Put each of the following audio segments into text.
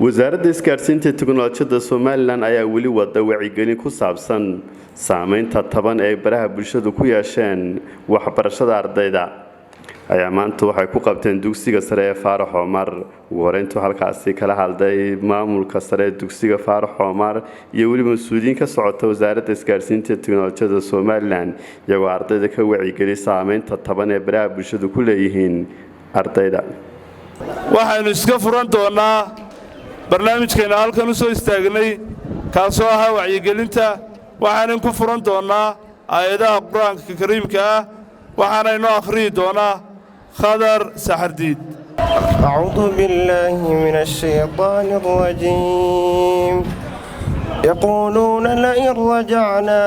Wasaaradda Isgaadhsiinta Teknolojiyadda Somalilan ayaa weli wada wacyigelin ku saabsan saameynta taban ee baraha bulshadu ku yeesheen waxbarashada ardayda. Ayaa maanta waxay ku qabteen dugsiga sare ee Faarax Omar. Ugu horeyntuu halkaasi kala hadlay maamulka sare ee dugsiga Faarax Omar iyo weliba mas-uuliyiin ka socota Wasaaradda Isgaadhsiinta Teknolojiyadda Somalilan, iyagoo ardayda ka wacyigeliya saameynta taban ee baraha bulshadu ku leeyihiin ardayda. Waxaynu iska furan doonnaa barnaamijkeenna halkan u soo istaagnay, kaasoo ahaa wacyigelinta. Waxaanan ku furan doonnaa aayadaha Qur-aanka Kariimka ah. Waxaana inoo akhriyi doonaa Khadar Saxardiid. أعوذ بالله من الشيطان الرجيم. يقولون لئن رجعنا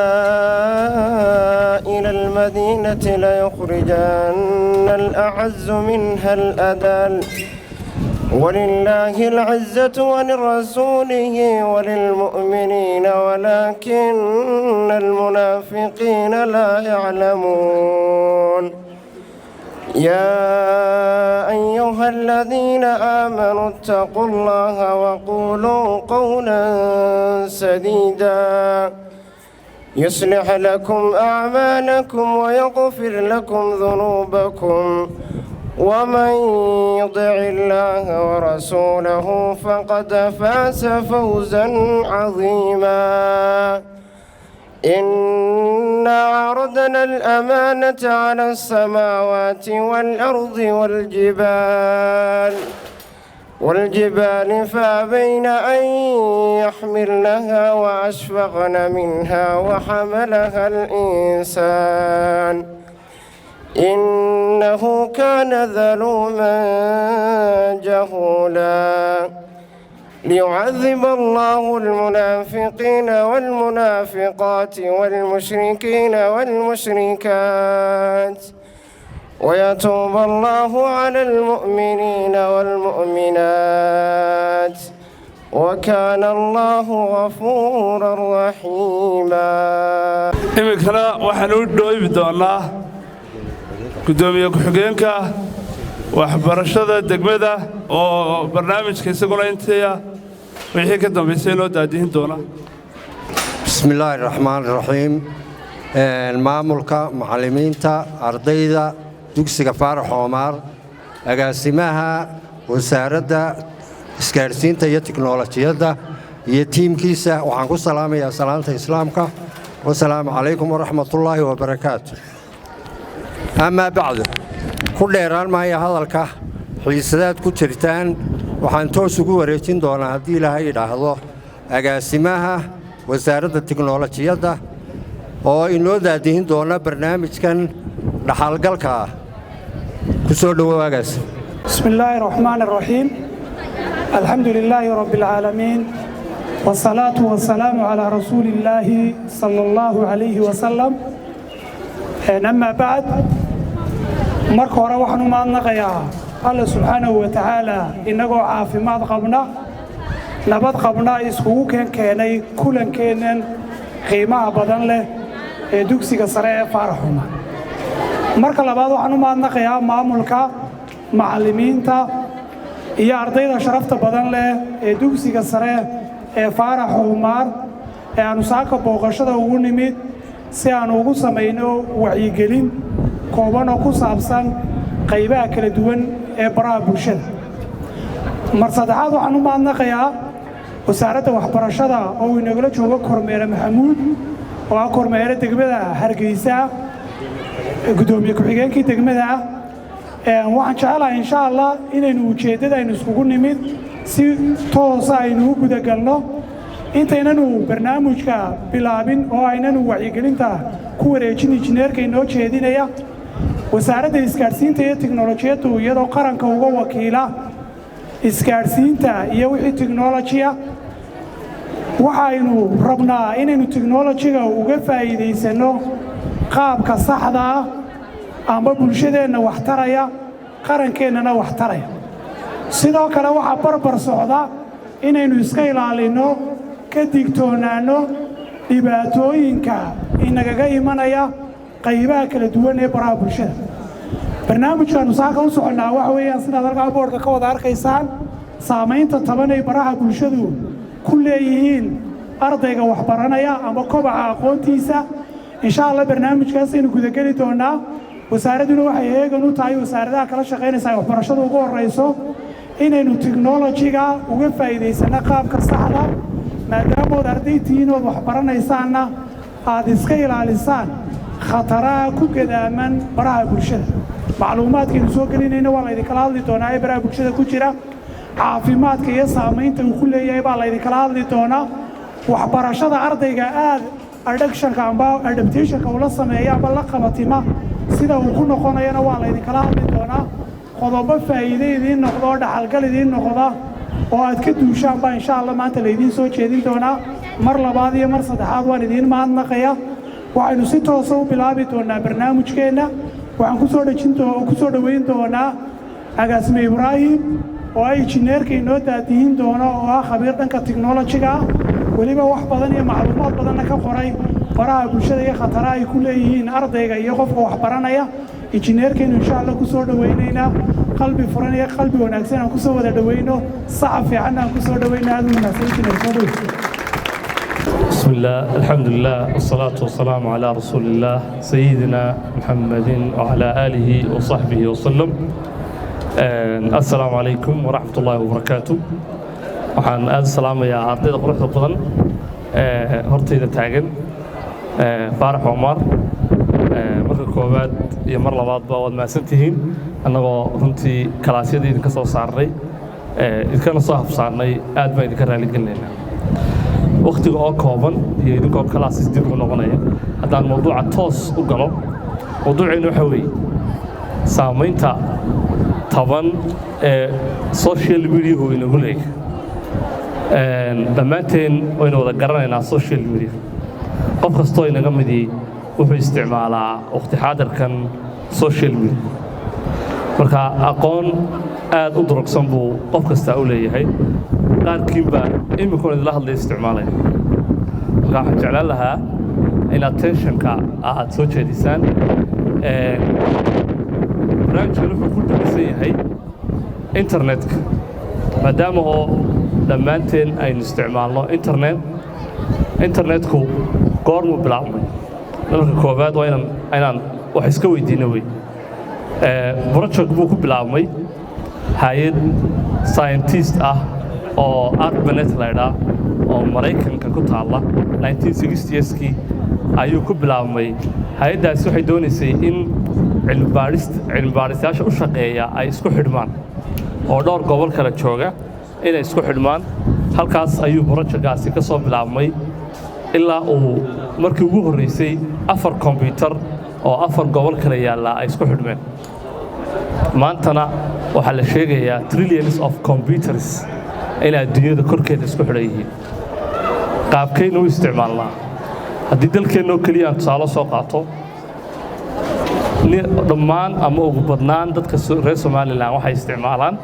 إلى المدينة ليخرجن الأعز منها الأذل. ولله العزة ولرسوله وللمؤمنين ولكن المنافقين لا يعلمون. يا أيها الذين آمنوا اتقوا الله وقولوا قولا سديدا يصلح لكم أعمالكم ويغفر لكم ذنوبكم، ومن يطع الله ورسوله فقد فاز فوزا عظيما. إنا عرضنا الأمانة على السماوات والأرض والجبال فأبين أن يحملنها وأشفقن منها وحملها الإنسان، إنه كان ظلوما جهولا. ليعذب الله المنافقين والمنافقات والمشركين والمشركات ويتوب الله على المؤمنين والمؤمنات، وكان الله غفورا رحيما. Iminkana waxaan u dhoobi doonnaa guddoomiye ku-xigeenka waxbarashada degmada oo barnaamijka isaguna intaya wixii ka dambaysay inoo daadihin doona. بسم الله الرحمن الرحيم. Maamulka, macallimiinta, ardayda dugsiga Faarax Oomaar, agaasimaha Wasaaradda Isgaadhsiinta iyo Tiknolojiyadda iyo tiimkiisa, waxaan ku salaamayaa salaanta Islaamka: wasalaamu calaykum waraxmatullaahi wabarakaatu. Amaa bacdu, ku dheeraan maaya hadalka, xiisadaad ku jirtaan. Waxaan toos ugu wareejin doonaa, haddii Ilaahay idhaahdo, agaasimaha Wasaaradda Tiknolojiyadda oo inoo daadihin doona barnaamijkan dhaxalgalka ah. Ku soo dhowow, agaas. بسم الله الرحمن الرحيم. الحمد لله رب العالمين، والصلاة والسلام على رسول الله صلى الله عليه وسلم. أما بعد، marka hore waxaan u mahadnaqayaa Alla subxaanahu wa tacaala, innagoo caafimaad qabna, nabad qabna, iskugu keenay kulankeennan qiimaha badan leh ee dugsiga sare ee Faarax Cumar. Marka labaad, waxaan u mahadnaqayaa maamulka, macallimiinta iyo ardayda sharafta badan leh ee dugsiga sare ee Faarax Cumaar ee aanu saaka booqashada ugu nimid si aanu ugu samayno wacyigelin kooban oo ku saabsan qaybaha kala duwan ee baraha bulshada. Mar saddexaad, waxaan u mahadnaqayaa Wasaaradda Waxbarashada oo uu inagala joogo kormeere Maxamuud, oo ah kormeere degmada Hargeysa, guddoomiye ku-xigeenkii degmada ah. Waxaan jecelahay, insha Allah, inaynu ujeeddada aynu iskugu nimid si toosa aynu u gudagalno. Intaynanu barnaamijka bilaabin oo aynanu wacyigelinta ku wareejin injineerka inoo jeedinaya, Wasaaradda Isgaadhsiinta iyo Tiknolojiyaddu, iyadoo qaranka uga wakiila isgaadhsiinta iyo wixii tiknolojiya, waxaynu rabnaa inaynu tiknolojiga uga faa'iidaysanno qaabka saxda ah amba bulshadeenna wax taraya, qarankeennana wax taraya. Sidoo kale, waxaa barbar socda inaynu iska ilaalinno, ka digtoonaanno dhibaatooyinka inagaga imanaya qaybaha kala duwan ee baraha bulshada. Barnaamijkaannu saaka u soconnaa waxa weeyaan, sidaad halkaa boodhka ka wada arkaysaan. Saamaynta taban ay baraha bulshadu ku leeyihiin ardayga waxbaranaya ama kobaca aqoontiisa. Insha Allah barnaamijkaasaynu gudageli doonnaa. Wasaaradduna waxay heegan u tahay, wasaaradaha kala shaqaynaysa ay waxbarashada ugu horrayso, inaynu tiknolojiga uga faa'iidaysanno qaabka saxda, maadaamood arday tihiin ood waxbaranaysaanna aad iska ilaalisaan khataraha ku gadaaman baraha bulshada. Macluumaadkaynu soo gelinayna waa laydinkala hadli doonaa ee baraha bulshada ku jira. Caafimaadka iyo saamaynta uu ku leeyahay baa laydinkala hadli doonaa. Waxbarashada ardayga aad addictionka amba adaptationka ula sameeya amba la qabatima sida uu ku noqonayana waa laydinkala hadli doonaa. Qodobo faa'iide idiin noqda oo dhaxalgal idiin noqda oo aad ka duushaan baa insha Allah maanta laydiin soo jeedin doonaa. Mar labaad iyo mar saddexaad waan idiin mahadnaqaya. Waxaynu si toosa u bilaabi doonaa barnaamijkeenna. Waxaan kusoo dhejin kusoo dhoweyn doonaa agaasime Ibraahim oo ay injineerka inoo daadihin doono, oo ah khabiir dhanka tiknolojiga ah, weliba wax badan iyo macluumaad badanna ka qoray baraha bulshada iyo khataraha ay ku leeyihiin ardayga iyo qofka wax baranaya. Injineerkaynu insha Allah kusoo dhowaynaynaa. Qalbi furan iyo qalbi wanaagsan aan kusoo wada dhowayno, sacab fiicanna aan kusoo dhowayno. Aad u wanaagsan, injineer, soo dhow. بسم الله، الحمد لله، والصلاة والسلام على رسول الله سيدنا محمد وعلى آله وصحبه وسلم. السلام عليكم ورحمة الله وبركاته. Waxaan aad u salaamayaa ardayda quruxda badan ee hortayda taagan Faarax Cumar. Marka koowaad iyo mar labaadba waad mahadsantihiin. Annagoo runtii kalaasyadii idinka soo saarnay, idinkana soo habsaarnay, aad baan idinka raaligelinaynaa. Wakhtiga oo kooban iyo idinkoo kalaasis dib ugu noqonaya, haddaan mawduuca toos u galo, mawduuceennu waxa weeye saamaynta taban ee social mediahu inagu leeyahay. Dhammaanteen waynu wada garanaynaa social media. Qof kastoo inaga midii wuxuu isticmaalaa waqti xaadirkan social media. Marka aqoon aad u durugsan buu qof kastaa u leeyahay. Qaarkiinbaa iminkoon idinla hadlaya isticmaalaya. Marka waxaan jeclaan lahaa inaad attentionka aad soo jeedisaan. Barnaamijkan wuxuu ku dhisan yahay internetka, maadaama oo dhammaanteen aynu isticmaalno internet. Internetku goormuu bilaabmay? Marka koowaad waa inaan wax iska weydiinno wey. Project buu ku bilaabmay hay'ad scientist ah oo ARPANET la idhaa oo Maraykanka ku taalla. 1960skii ayuu ku bilaabmay. Hay'addaasi waxay doonaysay in cilmibaadhist cilmibaadhistayaasha u shaqeeya ay isku xidhmaan oo dhowr gobol kala jooga inay isku xidhmaan. Halkaas ayuu projectgaasi ka soo bilaabmay, ilaa uu markii ugu horraysay afar kombyutar oo afar gobol kala yaallaa ay isku xidhmeen. Maantana waxaa la sheegayaa trillions of computers inay adduunyada korkeeda isku xidhan yihiin. Qaabkaynu u isticmaalnaa? Haddii dalkeennoo keliya aan tusaale soo qaato, dhammaan ama ugu badnaan dadka reer Somaliland waxay isticmaalaan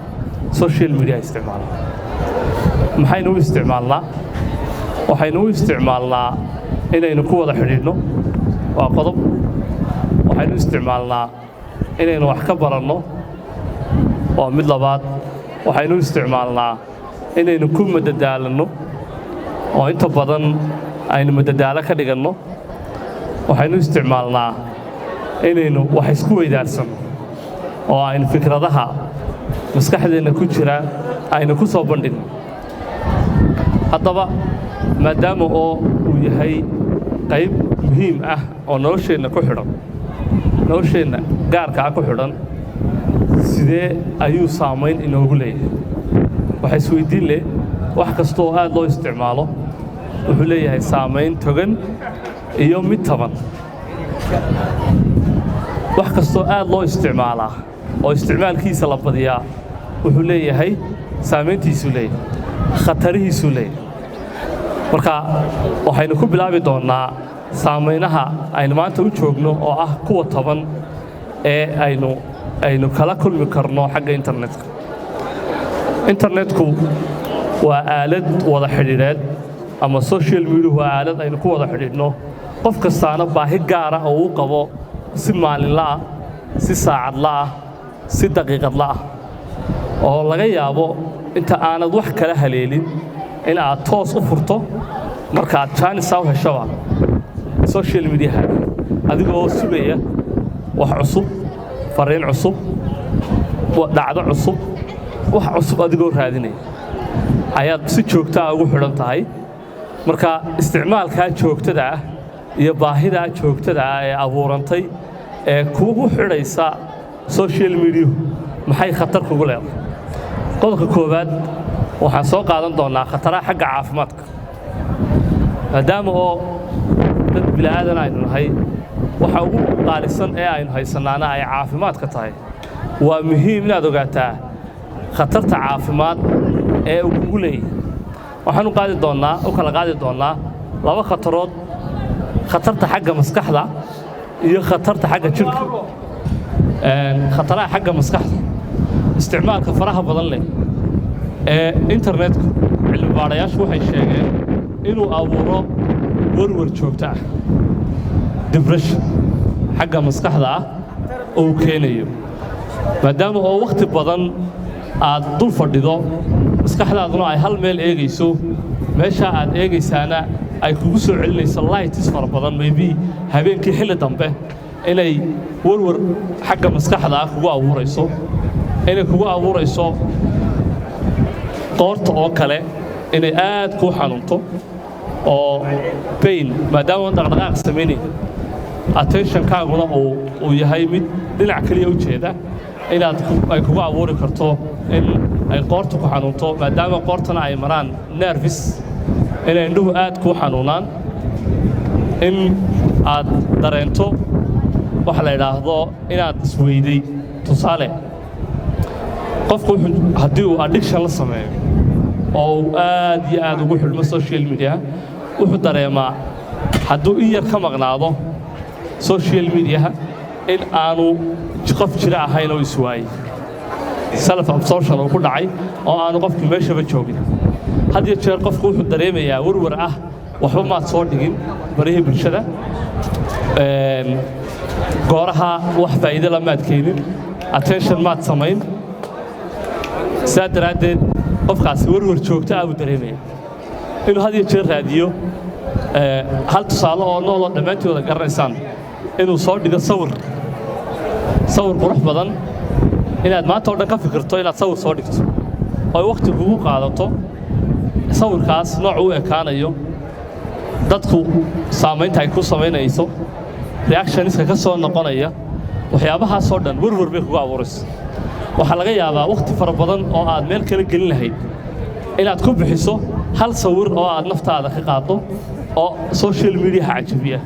social media isticmaalaan. Maxaynu u isticmaalnaa? Waxaynu u isticmaalnaa inaynu ku wada xidhiidhno, waa qodob. Waxaynu u isticmaalnaa inaynu wax ka baranno, waa mid labaad. Waxaynu u isticmaalnaa inaynu ku madadaalanno oo inta badan aynu madadaalo ka dhiganno. Waxaynu u isticmaalnaa inaynu wax isku weydaarsanno oo aynu fikradaha maskaxdeenna ku jira aynu ku soo bandhigno. Haddaba maadaama oo uu yahay qayb muhiim ah oo nolosheenna ku xidhan, nolosheenna gaarka ah ku xidhan, sidee ayuu saamayn inoogu leeyahay? Waxa isweydiin leh, wax kasta oo aad loo isticmaalo wuxuu leeyahay saamayn togan iyo mid taban. Wax kastoo aad loo isticmaalaa oo isticmaalkiisa la badiyaa wuxuu leeyahay saamayntiisuu leeyahay, khatarihiisuu leeyahay. Marka waxaynu ku bilaabi doonnaa saamaynaha aynu maanta u joogno oo ah kuwa taban ee aynu kala kulmi karno xagga internetka. Internetku waa aalad wada xidhiidheed ama social media waa aalad aynu ku wada xidhiidhno. Qof kastaana baahi gaara oo uu qabo si maalinla ah, si saacadla ah, si daqiiqadla ah. Oo laga yaabo inta aanad wax kala haleelin in aad toos u furto marka aad chance u heshoba social mediaha, adigoo sugaya wax cusub, fariin cusub, dhacdo cusub, wax cusub adigoo raadinaya ayaad si joogtaa ugu xidhan tahay. Marka isticmaalkaa joogtada ah iyo baahidaa joogtada ah ee abuurantay ee kugu xidhaysa social mediahu maxay khatar kugu leedahay? Qodobka koowaad waxaan soo qaadan doonnaa khataraha xagga caafimaadka. Maadaama oo dad bila'aadan aynu nahay, waxa ugu qaalisan ee aynu haysannaana ay caafimaadka tahay, waa muhiim inaad ogaataa khatarta caafimaad ee uu kugu leeyahay. Waxaan u kala qaadi doonnaa laba khatarood: khatarta xagga maskaxda iyo khatarta xagga jidhka. Khataraha xagga maskaxda: isticmaalka faraha badan leh ee internetku, cilmi baadhayaashu waxay sheegeen inuu abuuro warwar joogto ah, depression xagga maskaxda ah uu keenayo, maadaama oo wakhti badan aad dul fadhido, maskaxdaaduna ay hal meel eegayso, meeshaa aad eegaysaana ay kugu soo celinayso lights fara badan, maybe habeenkii xilli dambe, inay warwar xagga maskaxda ah kugu abuurayso, inay kugu abuurayso qoorta oo kale inay aad kuu xanuunto oo pain, maadaama dhaqdhaqaaq samaynayn, attentionkaaguna uu yahay mid dhinac keliya u jeeda, inaad ay kugu abuuri karto in ay qoorta ku xanuunto, maadaama qoortana ay maraan nerves, inay indhuhu aad kuu xanuunaan, in aad dareento waxa la idhaahdo inaad isweyday. Tusaale, qofku wuxuu haddii uu addiction la sameeyo oo uu aad iyo aad ugu xidhmo social media, wuxuu dareemaa hadduu in yar ka maqnaado social mediaha in aanu qof jiro ahayn oo iswaayey, self absorption uu ku dhacay oo aanu qofkii meeshaba joogin. Had iyo jeer qofku wuxuu dareemayaa warwar ah: waxba maad soo dhigin barihii bulshada, gooraha wax faa'iido la maad keenin, attention maad samayn. Sidaa daraaddeed qofkaasi warwar joogto ah buu dareemaya, inuu had iyo jeer raadiyo. Hal tusaale oo nooloo dhammaantiin wada garanaysaan: inuu soo dhigo sawir, sawir qurux badan, inaad maanta oo dhan ka fikirto inaad sawir soo dhigto oo ay wakhti kugu qaadato, sawirkaas nooc u ekaanayo, dadku saamaynta ay ku samaynayso, reactionska ka soo noqonaya, waxyaabahaasoo dhan warwar bay kugu abuuraysa. Waxaa laga yaabaa wakhti fara badan oo aad meel kala gelin lahayd inaad ku bixiso hal sawir oo aad naftaada ka qaaddo oo social mediaha cajabiya.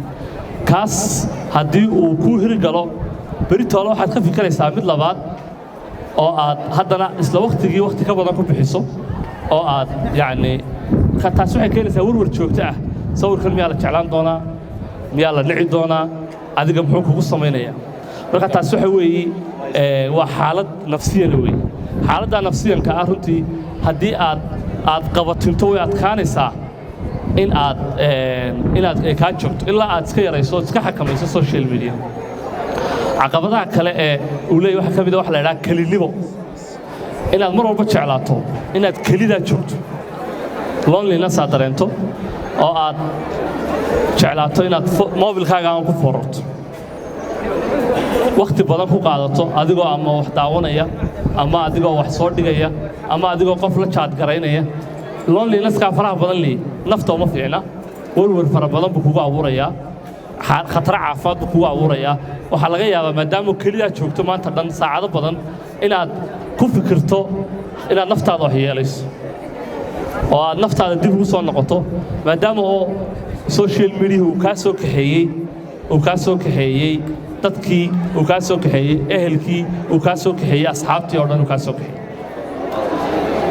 Kaas haddii uu kuu hirgalo, beritoole waxaad ka fikiraysaa mid labaad oo aad haddana isla wakhtigii wakhti ka badan ku bixiso oo aad yacni taas waxay keenaysaa warwar joogto ah. Sawirkan miyaa la jeclaan doonaa? Miyaa la nici doonaa? Adiga muxuu kugu samaynayaa? Marka taas waxa weeye waa xaalad nafsiyana weeye. Xaaladdaa nafsiyanka ah runtii haddii aad qabatinto, way adkaanaysaa in aad inaad kaa joogto ilaa aad iska yarayso, iska xakamayso social media. Caqabadaha kale ee uu leeyahy waxaa ka mid a waxa la idhaha kelinimo, inaad mar walba jeclaato inaad kelidaa joogto, loneliness aad dareento oo aad jeclaato inaad mobilkaaga aan ku foorarto, wakhti badan ku qaadato adigoo ama wax daawanaya ama adigoo wax soo dhigaya ama adigoo qof la chat garaynaya. Lonelinesskaa faraha badan leey nafta uma fiicna. Warwar fara badan buu kugu abuurayaa, khataro caafimaad buu kugu abuurayaa. Waxaa laga yaabaa maadaama kelidaa joogto maanta dhan saacado badan inaad ku fikirto inaad naftaada wax yeelayso oo aad naftaada dib ugu soo noqoto, maadaama oo social media uu kaa soo kaxeeyey dadkii, uu kaa soo kaxeeyey ehelkii, uu kaa soo kaxeeyey asxaabtii oo dhan uu kaa soo kaxeeyey.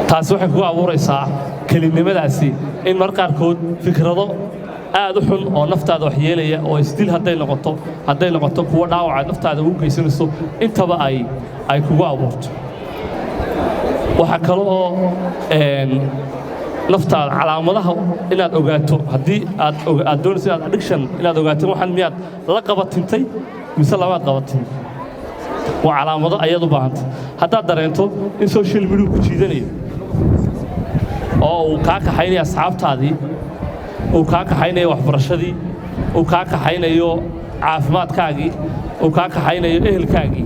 Taasi waxay kugu abuuraysaa kelinimadaasi in mar qaarkood fikrado aad u xun oo naftaada wax yeelaya oo isdil hadday noqoto kuwo dhaawaca naftaada ugu geysanayso, intaba ay kugu abuurto. Waxaa kale oo naftaada calaamadaha inaad ogaato haddii aad doonayso inaad addiction inaad ogaato, waxaan miyaad la qabatintay mise lamaad qabatin? Waa calaamado ayaad u baahantay. Haddaad dareento in social media ku jiidanayo oo uu kaa kaxaynayo asxaabtaadii, uu kaa kaxaynayo waxbarashadii, uu kaa kaxaynayo caafimaadkaagii, uu kaa kaxaynayo ehelkaagii,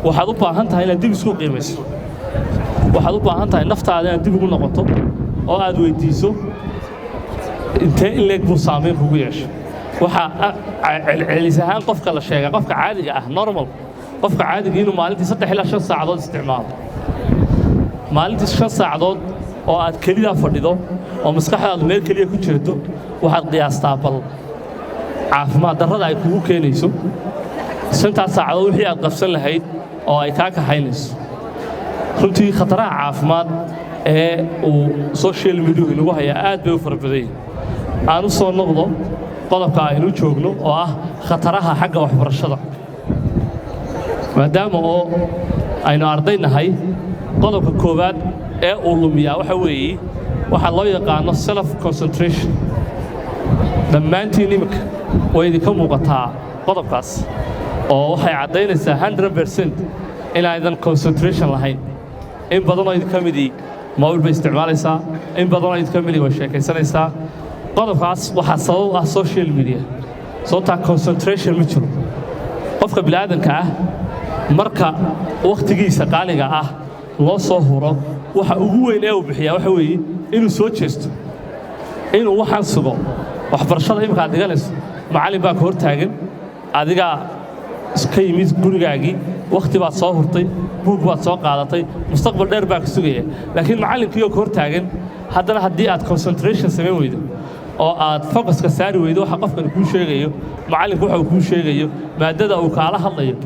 waxaad u baahan tahay inaad dib isku qiimayso. Waxaad u baahan tahay naftaada inaad dib ugu noqoto oo aad weyddiiso intee in leeg buu saamayn kugu yeeshay. Waxaa celcelis ahaan qofka la sheegaa, qofka caadiga ah, normal, qofka caadiga inuu maalintii 3 ilaa 5 saacadood isticmaalo. Maalintii 5 saacadood oo aad kelidaa fadhido oo maskaxdaadu meel keliya ku jeedo, waxaad qiyaastaa bal caafimaad darrada ay kugu keenayso shantaas saacadood wixii aad qabsan lahayd oo ay kaa kaxaynayso. Runtii khataraha caafimaad ee uu social media inagu hayaa aad bay u fara badan yihin. Aan u soo noqdo qodobka aynu joogno oo ah khataraha xagga waxbarashada. Maadaama oo aynu arday nahay, qodobka koowaad ee uu lumiyaa waxa weeye waxaa loo yaqaano self concentration. Dhammaantiin iminka way idinka muuqataa qodobkaas oo waxay caddaynaysaa 100% inaydan concentration lahayn. In badanoo idinka midii mobil bay isticmaalaysaa, in badanoo idinka midii way sheekaysanaysaa. Qodobkaas waxaa sabab ah social media, sababtaa concentration ma jiro. Qofka bini'aadanka ah marka wakhtigiisa qaaliga ah loo soo huro, waxa ugu weyn ee uu bixiyaa waxa weeye inuu soo jeesto, inuu waxaan sugo. Waxbarashada imika aad dhiganayso, macallin baa ka hor taagan, adigaa ka yimid gurigaagii, wakhti baad soo hurtay, buug baad soo qaadatay, mustaqbal dheer baa ka sugaya. Laakiin macallinkiioo ka hor taagan, haddana haddii aad concentration samayn weydo oo aad focuska saari weydo waxa qofkan kuu sheegayo, macallinku waxa uu kuu sheegayo, maadada uu kaala hadlayo,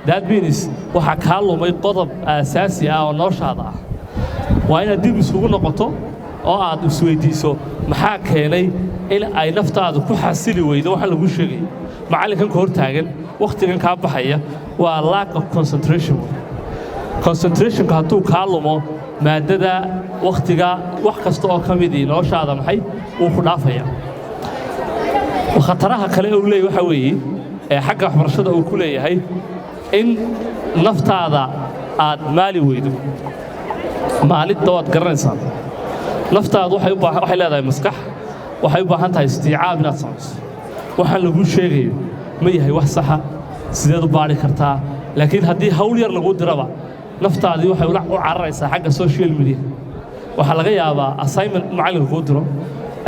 that means waxaa kaa lumay qodob aasaasi ah oo noloshaada ah. Waa inaad dib isugu noqoto oo aad isweydiiso maxaa keenay in ay naftaadu ku xasili weydo waxaan laguu sheegayo, macallinkan ka hor taagan, wakhtigan kaa baxaya. Waa lack of concentration. Concentrationka hadduu kaa lumo, maadada, wakhtiga, wax kasta oo ka midii noloshaada maxay wuu ku dhaafaya. Khataraha kale uu leeyahy waxaa weeye ee xagga waxbarashada uu ku leeyahay in naftaada aad maali weydo. Maalidda waad garanaysaa. Naftaadu waxay u baahan, waxay leedahay maskax, waxay u baahan tahay istiicaab inaad samayso. Waxaan laguu sheegayo ma yahay wax saxa? Sideed u baadhi kartaa? Laakiin haddii hawl yar laguu diraba, naftaadii waxay u cararaysaa xagga social media. Waxaa laga yaabaa assignment macallinka kuu diro,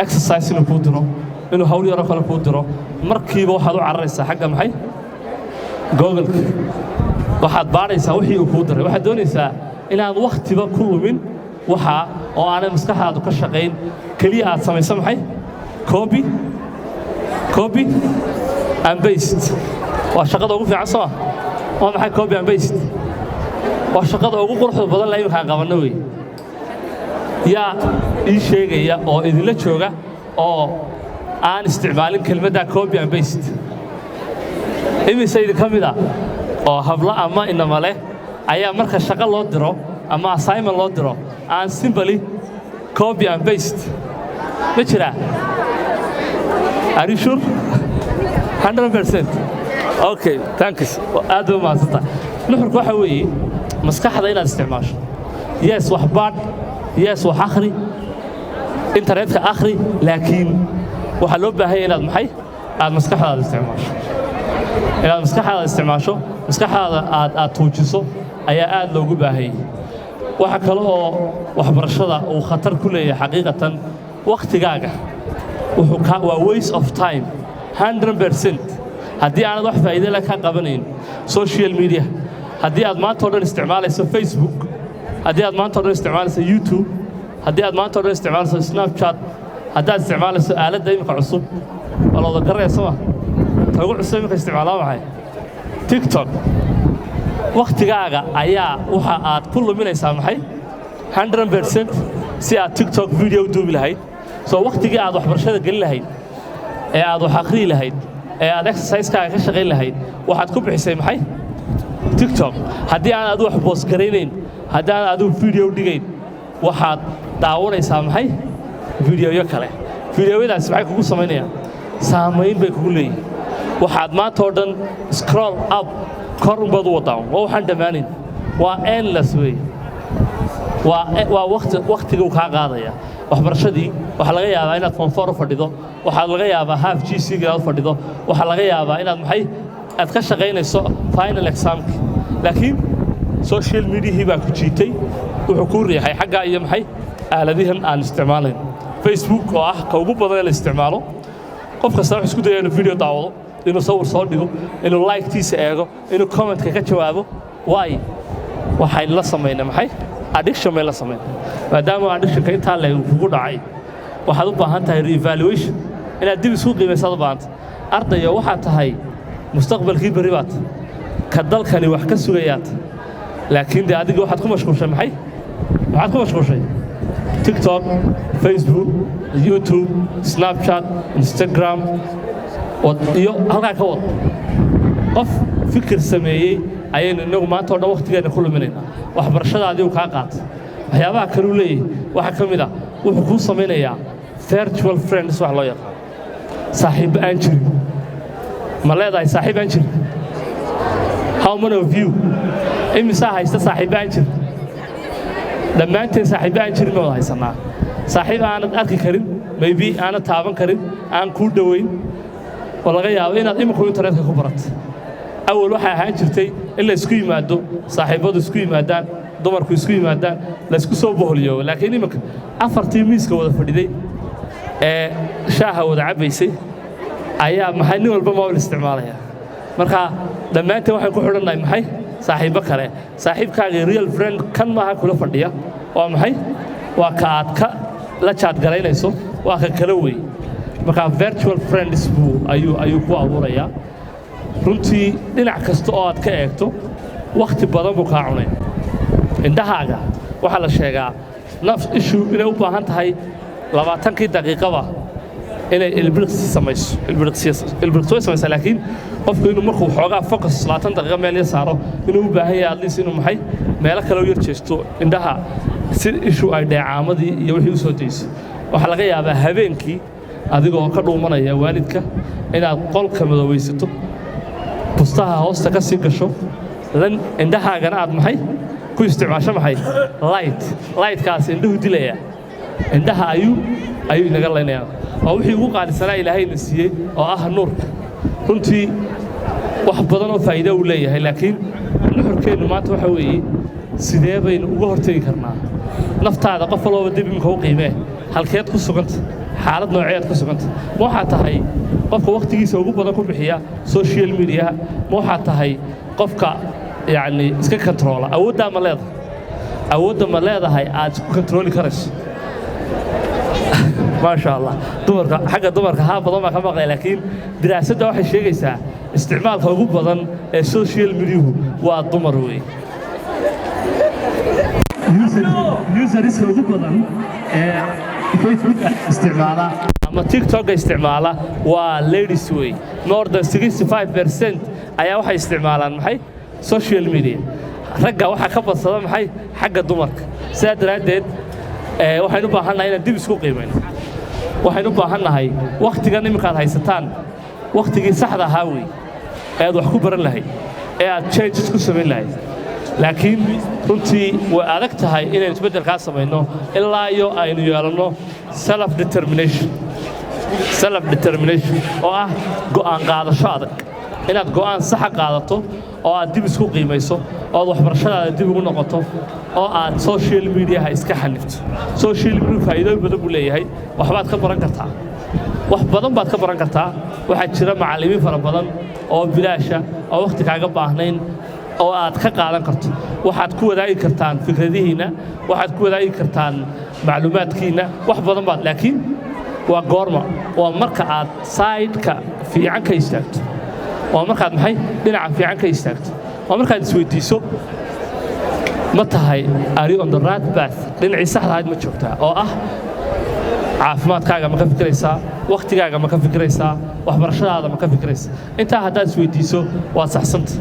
exercise inuu kuu diro, inuu hawl yaroo kale kuu diro, markiiba waxaad u cararaysaa xagga maxay? Googleka. Waxaad baadhaysaa wixii uu kuu diray. Waxaad doonaysaa inaad wakhtiba ku lumin waxa oo aanay maskaxdaadu ka shaqayn, keliya aad samayso maxay? Copy and paste. Waa shaqada ugu fiican, soo ma? Waa maxay copy and paste? Waa shaqada ugu quruxda badan la iminkaan qabanno wey. Yaa ii sheegaya oo idinla jooga oo aan isticmaalin kelmadda copy and paste? Imise idinka mid a oo hablo ama inama leh ayaa marka shaqo loo diro ama assignment loo diro aan simply copy and paste? Ma jiraa? Are you sure? 100%? Okay, thanks, aad bay u mahadsantahay. Nuxurku waxa weeye maskaxda inaad isticmaasho. Yes, wax baadh. Yes, wax akhri, internetka akhri, laakiin waxaa loo baahan yahay inaad maxay aad maskaxdaada isticmaasho. Inaad maskaxdaada isticmaasho, maskaxdaada aad tuujiso ayaa aad loogu baahan yahay. Waxa kale oo waxbarashada uu khatar ku leeyahay xaqiiqatan wakhtigaaga wuxuu ka waa waste of time 100%. Haddii aanad wax faa'iido leh ka qabanayn social media, haddii aad maanta o dhan isticmaalayso Facebook, haddii aad maanta o dhan isticmaalayso YouTube, haddii aad maanta o dhan isticmaalayso Snapchat, haddaad isticmaalayso aaladda iminka cusub waa la wada garanaya, soo ma? Ta ugu cusub iminka isticmaalaa maxay? TikTok. Wakhtigaaga ayaa waxa aad ku luminaysaa maxay? 100% si aad TikTok video u duubi lahayd. Soo wakhtigii aad waxbarashada gelin lahayd ee aad wax akhriyi lahayd ee aad exercisekaaga ka shaqayn lahayd, waxaad ku bixisay maxay? TikTok. Haddii aan adigu wax post garaynayn, haddii aan adigu video dhigayn, waxaad daawanaysaa maxay? Videoyo kale. Videoyadaasi maxay kugu samaynayaan? Saamayn bay kugu leeyihin. Waxaad maanta oo dhan scroll up. Kor unbaad u wadaa, waa waxaan dhammaanayn, waa endless wey. Waa waqti, waqtiguu kaa qaadaya. Waxbarashadii waxaa laga yaabaa inaad form four u fadhido, waxaa laga yaabaa half GC inaad u fadhido, waxaa laga yaabaa inaad maxay aad ka shaqaynayso final examki, laakiin social mediahii baa ku jiitay, wuxuu kuu riixay xaggaa iyo maxay aaladihan aan isticmaalayn. Facebook oo ah ka ugu badan ee la isticmaalo, qof kasta wuxuu isku daya inuu video daawado, inuu sawir soo dhigo, inuu like-tiisa eego, inuu commentka ka jawaabo. Waay waxaynu la samaynay maxay? Addiction bay la samaynay. Maadaama addictionka intaa leeg kugu dhacay, waxaad u baahan tahay reevaluation, inaad dib isku qiimaysaad u baahantay. Ardayo waxaad tahay mustaqbalkii berri baad ka dalkani wax ka sugayaad, laakiin dee adiga waxaad ku mashquushay maxay? Maxaad ku mashquushay? TikTok, Facebook, YouTube, Snapchat, Instagram iyo halkaa ka wad. Qof fikir sameeyey ayaynu innagu maanta o dhan wakhtigeenna ku luminaynaa. Waxbarashadaadii uu kaa qaatay. Waxyaabaha kaluu leeyahay waxaa ka mid ah wuxuu kuu samaynayaa virtual friends, wax loo yaqaan saaxiibba aan jirin. Ma leedahay saaxiib aan jirin? How many of you, imisaa haysta saaxiibba aan jirin? Dhammaanteen saaxiibba aan jirin ma wada haysannaa? Saaxiib aanad arki karin, maybe aanad taaban karin, aan kuu dhowayn, oo laga yaabo inaad iminku internetka ku barato. Awal waxay ahaan jirtay in la isku yimaado, saaxiibbadu isku yimaadaan, dumarku isku yimaadaan, la isku soo boholiyoobo. Laakiin iminka afartii miiska wada fadhiday ee shaaha wada cabbaysay ayaa maxay nin walba mobil isticmaalaya. Marka dhammaanteen waxaan ku xidhannahay maxay? Saaxiibbo kale. Saaxiibkaagii real friend kan maaha kula fadhiya. Waa maxay? Waa ka aad ka la jaadgaraynayso, waa ka kala wey. Marka virtual friends buu ayuu ku abuurayaa. Runtii dhinac kasta oo aad ka eegto, wakhti badan buu kaa cunay. Indhahaaga waxaa la sheegaa naf ishu inay u baahan tahay 20-kii daqiiqaba inay ilbiriqsi samayso. Ilbiriqsi way samaysaa, laakiin qofku inuu markuu xoogaa focus 20 daqiiqo meel yar saaro, inuu u baahan yahay at least inuu maxay meelo kale u yar jeesto indhaha, si ishu ay dheecaamadii iyo wixii u soo dayso. Waxaa laga yaabaa habeenkii adigoo ka dhuumanaya waalidka inaad qolka madoobaysato, bustaha hoosta ka sii gasho, lan indhahaagana aad maxay ku isticmaasho maxay light. Lightkaas indhuhu dilaya, indhaha ayuu inaga laynayaa. Waa wixii ugu qaalisanaa Ilaahayna siiyey oo ah nuurka. Runtii wax badan oo faa'iido uu leeyahay, laakiin nuxurkeennu maanta waxa weeye: sidee baynu uga hortegi karnaa? Naftaada qof walbaba dib iminka u qiimee. Halkeed ku suganta? Xaalad nooceed ku suganta? Ma waxaa tahay qofka wakhtigiisa ugu badan ku bixiya social mediaha? Ma waxaa tahay qofka yacni iska controla? Awooddaa ma leedahay? Awoodda ma leedahay aad isku controli karayso? Maasha Allah, dumarka, xagga dumarka haa badan baa ka maqlay, laakiin diraasadda waxay sheegaysaa isticmaalka ugu badan ee social mediahu waa dumar wey. Userska ugu badan ee Facebook isticmaala ama TikToka isticmaala waa ladies wey. More than 65% ayaa waxay isticmaalaan maxay social media. Ragga waxaa ka badsada maxay xagga dumarka. Sidaa daraaddeed waxaynu u baahannahay inaan dib isku qiimayno. Waxaynu u baahannahay wakhtigan iminkaad haysataan, wakhtigii saxda ahaa wey ee aad wax ku baran lahayd, ee aad changes ku samayn lahayd. Laakiin runtii way adag tahay inaynu isbeddelkaa samayno ilaa iyo aynu yeelanno self determination. Self determination oo ah go'aan qaadasho adag, inaad go'aan saxa qaadato oo aad dib isku qiimayso, oo aad waxbarashadaada dib ugu noqoto, oo aad social mediaha iska xanifto. Social media faa'iidooyin badan buu leeyahay. Waxbaad ka baran kartaa, wax badan baad ka baran kartaa. Waxaa jira macallimiin fara badan oo bilaasha oo wakhti kaaga baahnayn oo aad ka qaadan karto. Waxaad ku wadaagi kartaan fikradihiinna, waxaad ku wadaagi kartaan macluumaadkiinna, wax badan baad. Laakiin waa goorma? Waa marka aad sideka fiican ka istaagto, waa markaad maxay dhinaca fiican ka istaagto, waa markaad isweydiiso: ma tahay, are you on the right path? Dhinacii saxda ahayd ma joogtaa? Oo ah caafimaadkaaga ma ka fikiraysaa? Wakhtigaaga ma ka fikiraysaa? Waxbarashadaada ma ka fikiraysaa? Intaa haddaad isweydiiso, waad saxsanta.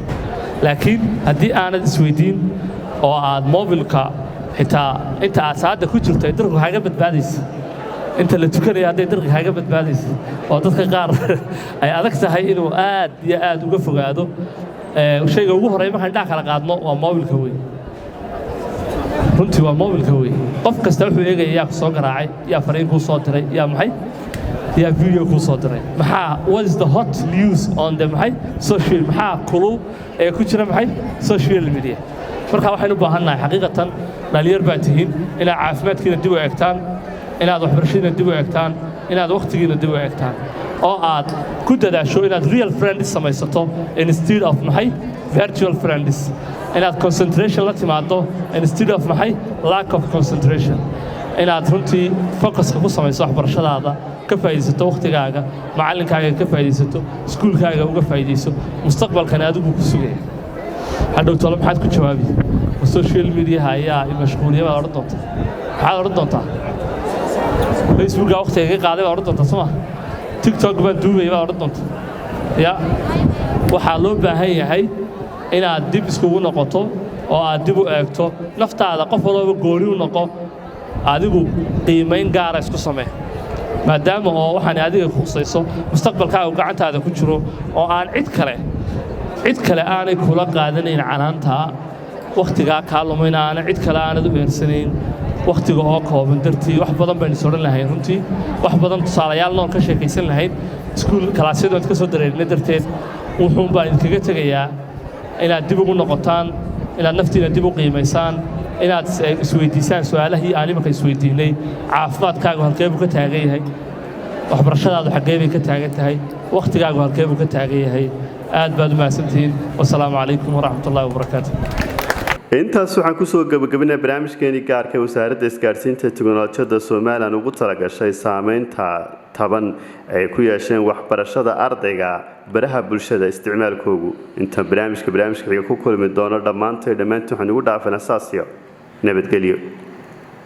Laakiin haddii aanad isweydiin oo aad mobilka xitaa inta aad saadda ku jirto ay dirqiga kaaga badbaadaysa, inta la tukanaya hadday dirqiga kaaga badbaadaysa, oo dadka qaar ay adag tahay inuu aad iyo aad uga fogaado. Shayga ugu horreeya markaan indhaha kala qaadno waa mobilka wey. Runtii waa mobilka wey. Qof kasta wuxuu eegaya yaa ku soo garaacay, yaa fariin kuu soo diray, yaa maxay, yaa video kuu soo diray, maxaa, what is the hot news on the maxay social, maxaa kulul ee ku jira maxay social media. Marka waxaynu u baahan nahay xaqiiqatan, dhalinyar baa tihiin, inaad caafimaadkiina dib u eegtaan, inaad waxbarashadiina dib u eegtaan, inaad wakhtigiina dib u eegtaan, oo aad ku dadaasho inaad real friends samaysato instead of maxay virtual friends, inaad concentration la timaado instead of maxay lack of concentration, inaad runtii focuska ku samayso waxbarashadaada, ka faa'iidaysato wakhtigaaga, macallinkaaga ka faa'iidaysato, iskuulkaaga uga faa'iidayso. Mustaqbalkani adigu ku sugaya. Hadhow tolo maxaad ku jawaabi? Ma social mediaha ayaa mashquuliya baad odhan doontaa? Maxaad odhan doontaa? Facebooka wakhtiga ka qaaday baad odhan doontaa, soo ma? TikTok baan duubaya baad odhan doontaa. Ya waxaa loo baahan yahay inaad dib iskugu noqoto oo aad dib u eegto naftaada. Qof walbaba gooni u noqo, adigu qiimayn gaara isku samee, maadaama oo waxaan adiga khusayso, mustaqbalkaagu gacantaada ku jiro, oo aan cid kale aanay kula qaadanayn canaantaa wakhtigaa kaa lumayn, aanay cid kale aanad u eersanayn. Wakhtiga oo kooban dartii wax badan baynu is odhan lahayn runtii, wax badan tusaalayaal nool ka sheekaysan lahayn, iskuul kalaasyadu aan ka soo dareerinay darteed, wuxuun baan idinkaga tegayaa inaad dib ugu noqotaan, inaad naftiina dib u qiimaysaan, inaad isweydiisaan su'aalahii aan imanka isweydiinay: caafimaadkaagu halkee buu ka taagan yahay? Waxbarashadaadu xaggee bay ka taagan tahay? Wakhtigaagu halkee buu ka taagan yahay? Aad baad u mahadsantihiin. Wasalaamu calaykum waraxmat ullahi wabarakaatu. Intaas waxaan kusoo gabagabinay barnaamijkeenii gaarka ee Wasaaradda Isgaadhsiinta Teknolojiyadda Somalilan ugu talagashay saameynta taban ay ku yeesheen waxbarashada ardayga baraha bulshada isticmaalkoogu. Intaan barnaamijka xiga ku kulmi doono, dhammaantay dhammaantiin waxaan ugu dhaafana saasiyo nabadgelyo.